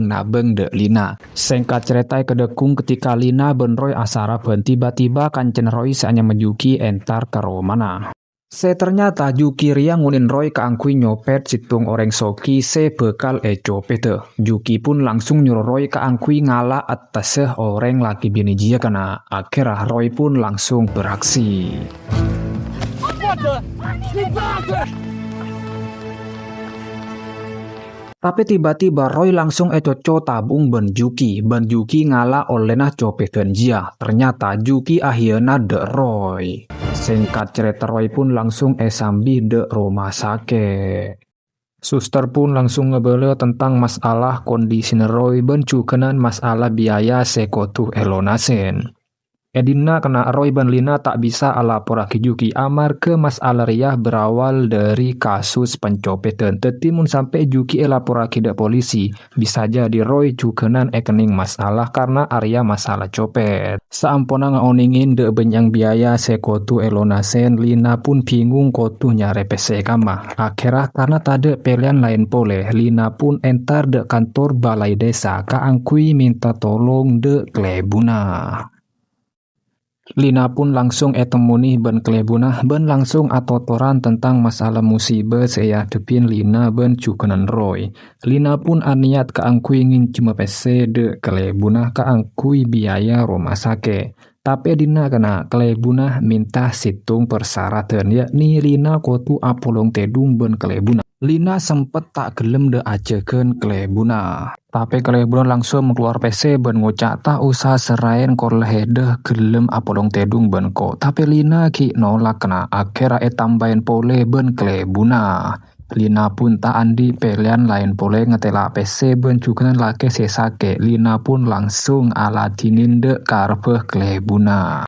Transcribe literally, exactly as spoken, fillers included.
nabâng dâ' Lina. Sèngkat carèta èkadhâkung ketika Lina bân Roy asarabhân, tiba-tiba kancana Roy sè anyama Juki entar ka romana. Sè ternyata Juki rèya ngonè'è Roy kaangghuy nyopèt sèttong orèng soghi sè bhâkal ècopèdhâ. Juki pun langsung nyoro Roy kaangghuy ngala' attassa orèng lakè binè jiyâ kana'. Akhèrra Roy pun langsung beraksi. Tapè tiba-tiba Roy langsung ècocco tabung bân Juki, bân Juki ngala' ollèna copèdhân jiyâ. Ternyata Juki ahiyanat dâ' Roy. Sèngkat carèta Roy pun langsung èsambi dâ' roma sakè'. Suster pun langsung ngabâlâ tentang masalah kondisina Roy bân jhughânan masalah biaya sè kodhu èlonasè. È dinna' kana' Roy bân Lina ta' bisa alaporraghi Juki amarghâ masalah rèya berawal dâri kasus pencopèdhân. Dhâddhi mon sampè' Juki èlaporraghi dâ' polisi, bisa jadi Roy jhughânan èkennèng masalah karna arèya masalah copèt. Saamponna ngaonèngè dâ' bânnya'na biaya sè kodhu èlonasè, Lina pun bingung kodhu nyarè pèssè è kamma. Akhèrra karna tadâ' pèlèyan laèn polè, Lina pun entar dâ' kantor balai desa kaangghuy mènta tolong dâ' kalèbunna. Lina pun langsung ètemmonè bân kalèbunna bân langsung atotoran tentang masalah musibah sè èadhebbhi Lina bân jhughânan Roy. Lina pun anèyat kaangghuy ngènjhâmma pèssè dâ' kalèbunna kaangghuy biaya roma sakè'. Tapè è dinna' kana' kalèbunna mènta sèttong parsaradhân, yakni Lina kodhu apolong tèdung bân kalèbunna. Lina sempet ta' ghellem dâ' ajhâghân kalèbunna. Tapè kalèbunna langsung makalowar pèssè bân ngoca', "Ta' osa sèrraèn, kor la hèdâ ghellem apolong tèdung bân engko'." Tapè Lina ghi' nolak kana', akhèrra ètambâi polè bân kalèbunna. Lina pun ta' andi' pèlèyan laèn polè ngatèla' pèssè bân jhughânan lakè sè sakè'. Lina pun langsung aladhinè dâ' karebbhâ kalèbunna.